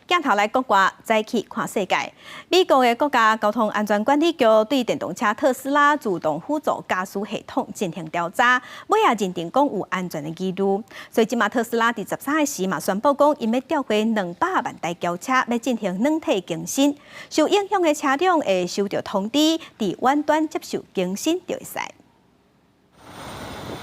鏡頭來國外，再去看世界。美國的國家交通安全管理局對電動車特斯拉自動輔助駕駛系統進行調查，尾仔認定講有安全的疑慮。所以這馬特斯拉佇13日時嘛宣布講，𪜶欲調回200萬台轎車，欲進行軟體更新。受影響的車輛會收到通知，佇遠端接受更新就會使。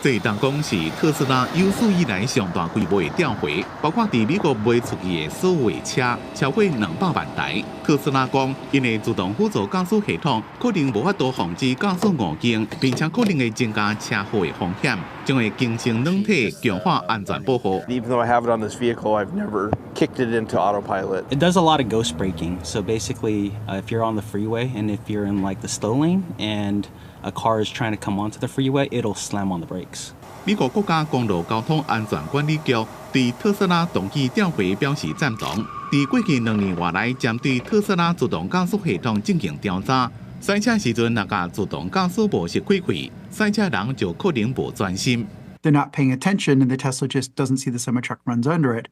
這當講是特斯拉有史以來上大規模的調回，包括佇美國賣出去的所有車，超過200萬台。特斯拉講，𪜶的自動輔助駕駛系統可能無法度防止駕駛誤境，並且可能會增加車禍的風險，將會更新軟體，強化安全保護。 Even though I have it on this vehicle, I've never kicked it into autopilot. It does a lot of ghost braking. So basically, if you're on the freeway and if you're in like the slow lane and a car is trying to come onto the freeway, it'll slam on the brakes. 美國國家公路交通安全管理局對特斯拉動機調回表示贊同。佇過去2年外來，針對特斯拉自動駕駛系統進行調查。駛車時陣，若共自動駕駛模式開啟，駛車人就可能無專心。 They're not paying attention, and the Tesla just doesn't see the semi truck, runs under it.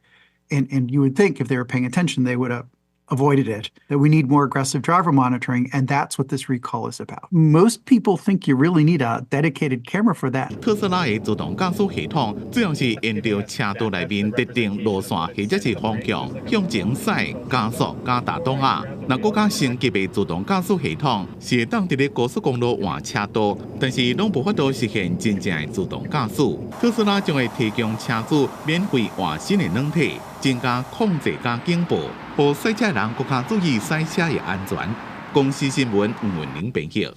And you would think if they were paying attention, they would have avoided it. That we need more aggressive driver monitoring, and that's what this recall is about. Most people think you really need a dedicated camera for that. 特斯拉的自動駕駛系統主要是沿著車道內面特定路線或者是方向向前駛、加速、加踏擋仔。若閣較升級的自動駕駛系統是會當佇咧高速公路換車道，但是攏無法度實現真正的自動駕駛。特斯拉將會提供車主免費換新的軟體，增加控制佮警報，予駛車人閣較注意駛車的安全。公視新聞吳文玲編譯。